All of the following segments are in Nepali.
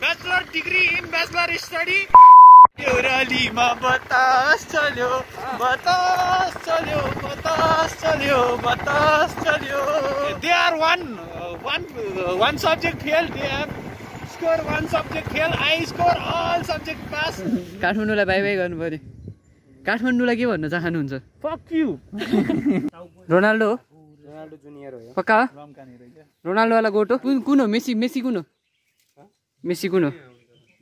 bachelor degree in bachelor study. देउरालीमा बतास चल्यो बतास चल्यो बतास चल्यो बतास चल्यो. They are one subject fail. They have score one subject fail. I score all subject pass. काठमाडौँलाई बाई बाई गर्नु पर्यो. काठमाडौँलाई के भन्न चाहनुहुन्छ? Fuck you. रोनाल्डो हो? रोनाल्डो जुनियर हो. पक्का? रोनाल्डो वाला गोटो कुन हो? मेसी कुन हो? मेसी कुन हो?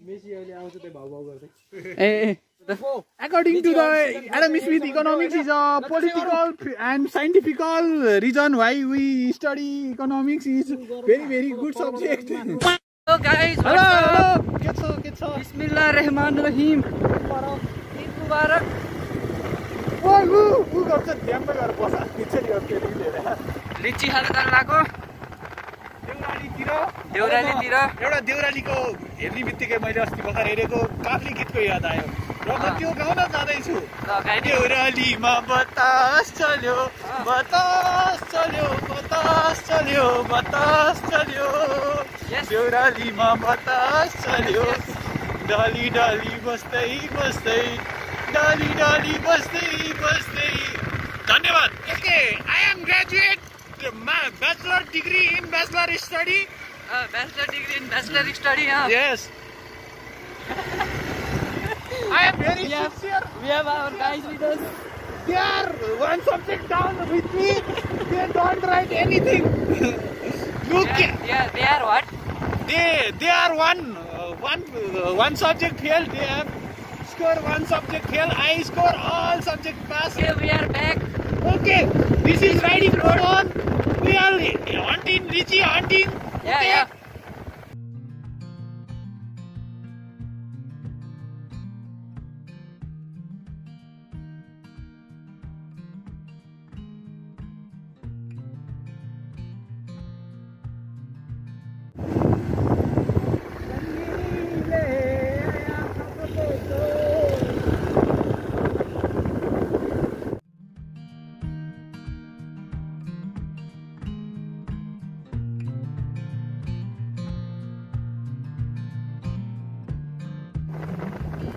मेसी अहिले आउँछ त्यो भाउ गर्दै. According to the Adam Smith, economics is a political and scientific reason why we study economics. Is very good subject. Hello guys. Hello. Get so. Bismillahirrahmanirrahim. Eid Mubarak. Who got the temper or bossa? It's a good. लिची खान जान लाग्यो. देउरालीतिर एउटा देउरालीको हेर्ने बित्तिकै मैले अस्ति भर्खर हेरेको काफ्ली गीतको याद आयो र म त्यो गाउन जाँदैछु. देउरालीमा बतास चल्यो बतास चल्यो बतास चल्यो बतास चल्यो. देउरालीमा बतास चल्यो डाली डाली बस्दै बस्दै डाली डाली बस्दै बस्दै. धन्यवाद. Okay, I am graduate. Bachelor degree in bachelor study. Bachelor degree in bachelor study. Yes. I am very sincere. We have our guys with us. They are one subject down with me. They don't write anything. Look. Yeah, they are what? They are one subject fail. They have score one subject fail. I score all subject pass. Okay, we are back. Okay, this is riding road on. We are hunting, Richie hunting. Yeah, okay. yeah.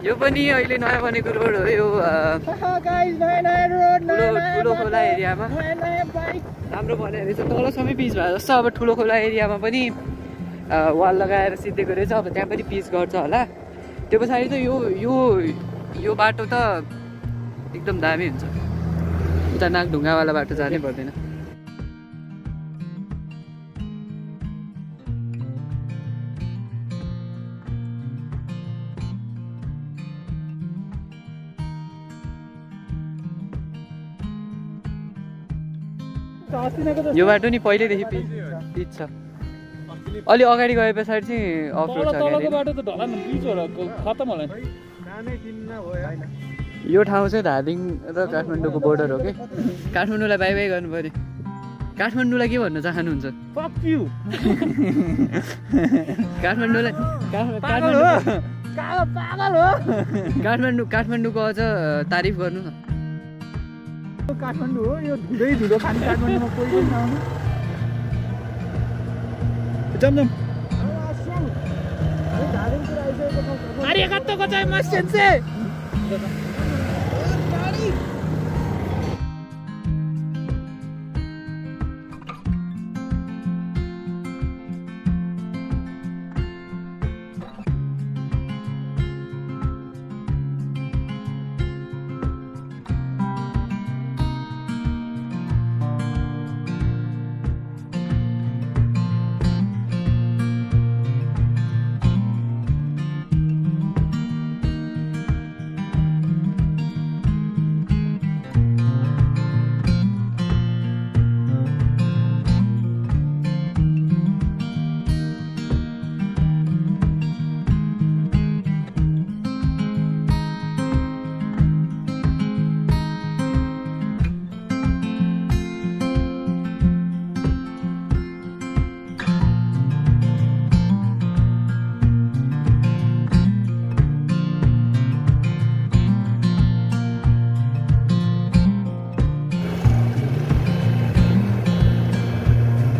यो पनि अहिले नयाँ बनेको रोड हो. यो ठुलो खोला एरियामा राम्रो बनाएको रहेछ. तलसम्मै पिच भयो जस्तो. अब ठुलो खोला एरियामा पनि वाल लगाएर सिद्धेको रहेछ. अब त्यहाँ पनि पिच गर्छ होला. त्यो पछाडि त यो बाटो त एकदम दामी हुन्छ. उता नागढुङ्गावाला बाटो जानै पर्दैन. यो बाटो नि पहिल्यैदेखि पिच छ. अलि अगाडि गए पछाडि चाहिँ अफ रोड छ. बाटो त ढलान पिच होला खतम होला. यो ठाउँ चाहिँ धादिङ र काठमाडौँको बोर्डर हो कि. काठमाडौँलाई बाई बाई गर्नु पर्यो. काठमाडौँलाई के भन्न चाहनुहुन्छ? Fuck you. काठमाडौँलाई काठमाडौँको अझ तारिफ गर्नु न. काठमाडौँ हो यो. धुलो खाने काठमाडौँमा कोही पनि नआउनु. जमजम Arigato gozaimasu, sensei.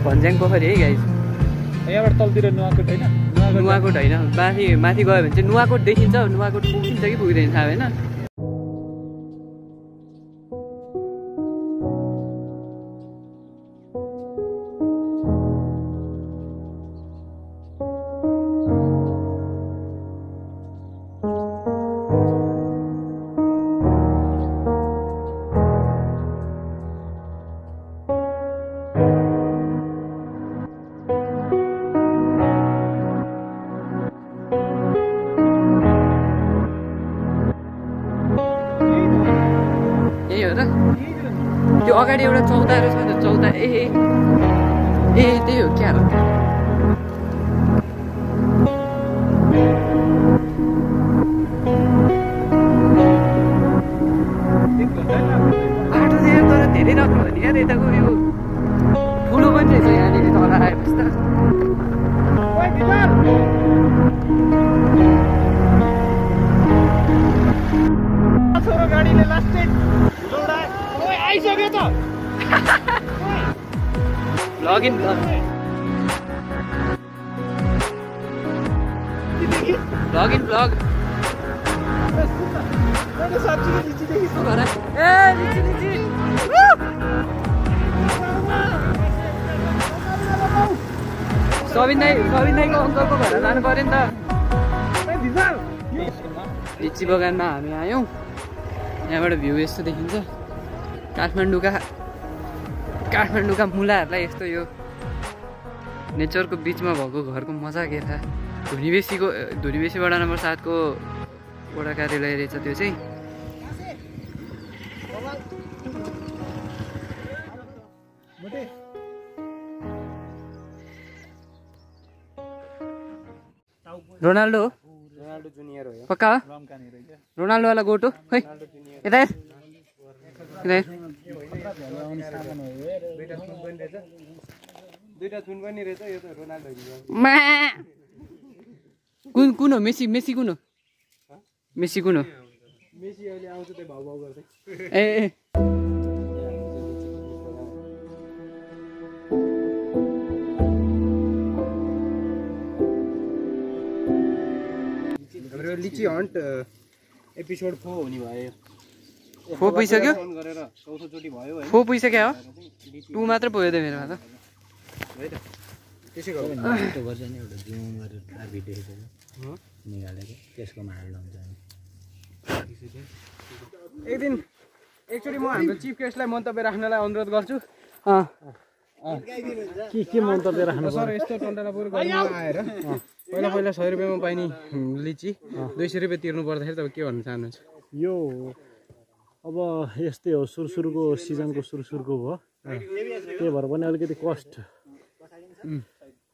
भन्ज्याङ पोखरी है गाइस. यहाँबाट तलतिर नुवाकोट होइन. नुवाकोट होइन माथि गयो भने चाहिँ नुवाकोट देखिन्छ नुवाकोट पुगिन्छ कि पुग्दैन थाहा भएन त्यो अगाडि एउटा चौतारो छ नि चौता ए त्यही हो क्या बाटो चाहिँ तर धेरै राम्रो हो नि यार यताको यो ठुलो पनि रहेछ यहाँनिर तल आएपछि त छोरो गाडीले लास्टै आइसक्यो त भ्लग इन भ्लग सबिन दाईको अङ्कलको घर जानु पर्यो नि त लिची बगानमा हामी आयौँ यहाँबाट भ्यू यस्तो देखिन्छ काठमाडौँका मुलाहरूलाई यस्तो यो नेचरको बिचमा भएको घरको मजा के थाहा धुनीबेसी वडा नम्बर 7 को वडा कार्यालय रहेछ त्यो चाहिँ रोनाल्डो जुनियर हो पक्का रोनाल्डो वाला गोटो खै यता दुईटा थुन पनि रहेछ यो त रोनाल्डो कुन हो मेसी कुन हो मेसी कुन हो मेसी अहिले आउँछ त्यो भाउ गर्दै ए हाम्रो लिची हन्ट एपिसोड 4 हुने भयो 4 पुगिसक्यो 4 पुगिसक्यो हो 2 मात्र पुग्यो त मेरोमा त त्यसै गरौँ त्यो गर्छ नि एउटा जुम गरेर भिडियो निकालेको त्यसकोमा हाल्नु हुन्छ एक दिन एक्चुअली म हाम्रो चिफ गेस्टलाई मन्तव्य राख्नलाई अनुरोध गर्छु के मन्तव्य राख्नु सर यस्तो टन्टालापुर गर्नु आएर पहिला 100 रुपियाँमा पाइने लिची 200 रुपियाँ तिर्नु पर्दाखेरि तपाईँ के भन्न चाहनुहुन्छ यो अब यस्तै हो सुरुको सिजनको सुरुको हो त्यही भएर पनि अलिकति कस्ट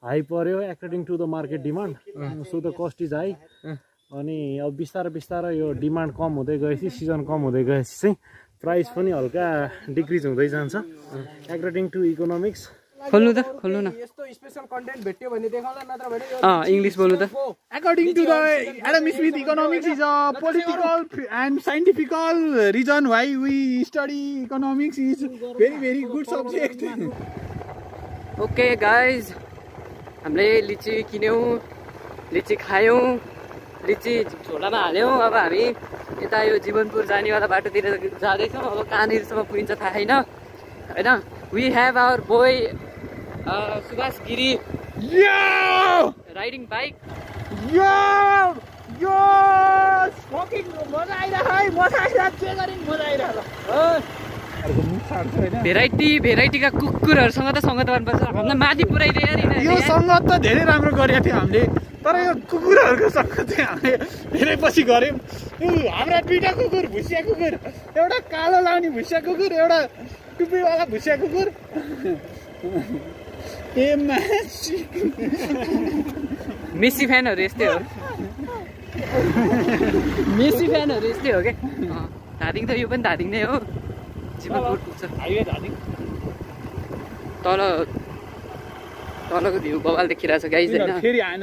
हाई पर्यो according to the market demand so the cost is high अनि अब बिस्तारै यो डिमान्ड कम हुँदै गएपछि सिजन कम हुँदै गएपछि चाहिँ प्राइस पनि हल्का डिक्रिज हुँदै जान्छ एकर्डिङ टु इकोनोमिक्स खोल्नु न यस्तो स्पेशल कन्टेन्ट भेट्यो भने देखाउला नत्र भने इंग्लिश बोल्नु त According to the Adam Smith, economics is a political and scientifical reason why we study economics is very good subject. Okay guys हामीले लिची किन्यौँ लिची खायौँ लिची झोलामा हाल्यौँ अब हामी यता यो जीवनपुर जानेवाला बाटोतिर जाँदैछौँ अब कहाँनिरसम्म पुगिन्छ थाहा छैन होइन we have our boy Subhash Giri riding bike भेराइटीका कुकुरहरूसँग त सङ्गत गर्नुपर्छ हामीलाई माथि पुऱ्याइदियो यो सङ्गत त धेरै राम्रो गरेको थियो हामीले तर यो कुकुरहरूको सङ्गत चाहिँ हामीले धेरै पछि गऱ्यौँ हाम्रा दुईटा कुकुर भुसिया कुकुर एउटा कालो लाउने भुसिया कुकुर एउटा टुप्पीवाला भुसिया कुकुर मेसी फ्यानहरू यस्तै हो मेसी फ्यानहरू यस्तै हो क्या धादिङ त यो पनि धादिङ नै हो जीवनपुर पुग्छ हाइवे धादिङ तलको भ्यू बवाल देखिरहेको छ गाइज होइन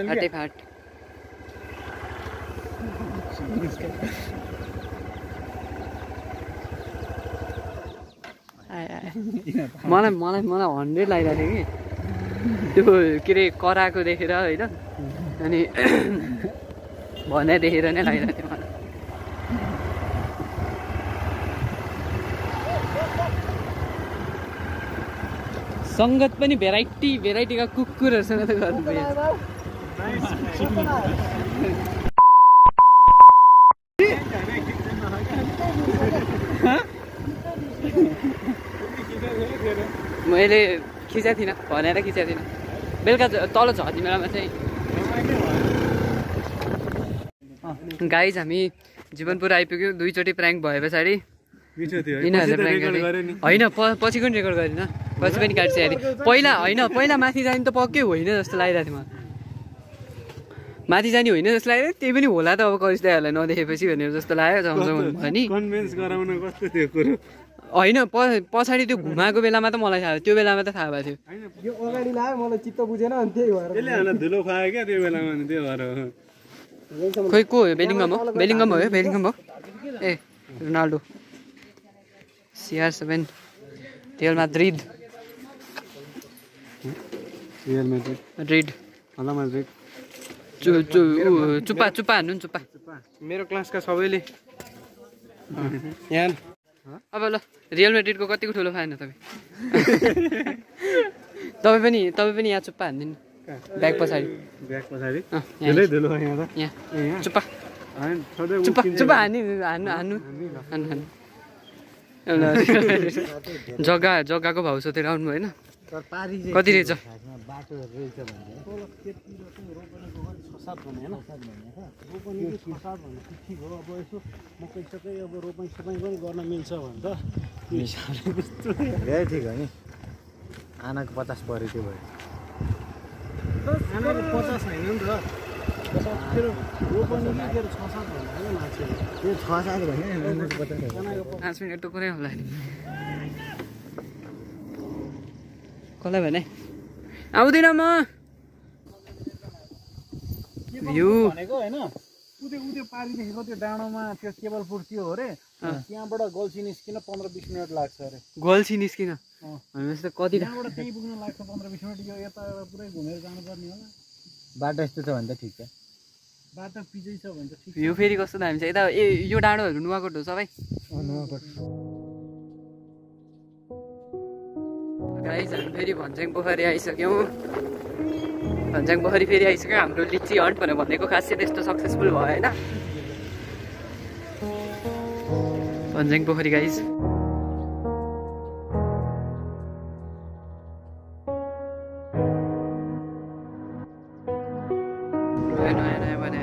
फाटै फाट मलाई 100 लागिरहेको थियो कि त्यो के अरे कराएको देखेर होइन अनि भने देखेर नै लागिरहेको थियो मलाई। सङ्गत पनि भेराइटीका कुकुरहरूसँग त गर्नुभयो। मैले खिचेको थिइनँ भनेर खिचेको थिइनँ। बेलुका तल झर्ने बेलामा चाहिँ गाइज हामी जीवनपुर आइपुग्यो। 2 चोटि प्र्याङ्क भए पछाडि यिनीहरूले प्र्याङ्क गरे होइन। पछि पनि रेकर्ड गरिनँ, पछि पनि काट्छ अरे। पहिला माथि जाने त पक्कै होइन जस्तो लागिरहेको थियो मलाई। माथि जाने होइन जस्तो लाग्यो, त्यही पनि होला त अब करिस दाइहरूलाई नदेखेपछि भनेर जस्तो लाग्यो। जाउँछ नि कन्भिन्स गराउन कस्तो थियो कुरो होइन। पछाडि त्यो घुमाएको बेलामा त मलाई थाहा, त्यो बेलामा त थाहा भएको थियो। यो अगाडि लाग्यो मलाई चित्त बुझेन अनि त्यही भएर त्यसले हामीलाई धुलो खुवायो क्या त्यो बेलामा, अनि त्यो भएर खोइ को हो? बेलिङ्गम हो? बेलिङ्गम हो? बेलिङ्गम हो? ए रोनाल्डो। CR7 real Madrid. चुप्पा हान्नु नि चुप्पा। मेरो क्लासका सबैले यहाँ अब ल रियल माद्रिदको कतिको ठुलो फ्यान हो तपाईँ पनि यहाँ चुप्पा हान्दिनु ब्याग पछाडि यहाँ चुप्पा हान्नु जग्गाको भाउ सोधेर आउनु होइन कति रहेछ ठिक हो नि आनाको 50 पऱ्यो त्यो भयो आनाको 50 होइन नि त 5 मिनट त पुरै होला कसलाई भने आउँदिन म भ्यू भनेको हैन उदे पारिदेखिको त्यो डाँडोमा त्यो केबल फुट्यो हो रे त्यहाँबाट गल्छी निस्किन 15-20 मिनेट लाग्छ अरे गल्छी निस्किन भनेपछि त कति त्यहाँबाट त्यही पुग्न लाग्छ 15-20 मिनेट यो यता पुरै घुमेर जानुपर्ने होला बाटो यस्तो छ भने त ठिक छ बाटो पिजै छ भने त ठिक यो फेरि कस्तो दामी छ यता यो डाँडोहरू नुवाकोट हो सबै नुवाकोट गाइस हामी फेरि भञ्ज्याङ पोखरी आइसक्यौँ भञ्ज्याङ पोखरी फेरि आइसक्यो हाम्रो लिची हन्ट भनेर भनेको खासै त्यस्तो सक्सेसफुल भयो होइन भञ्ज्याङ पोखरी गाइस नयाँ नयाँ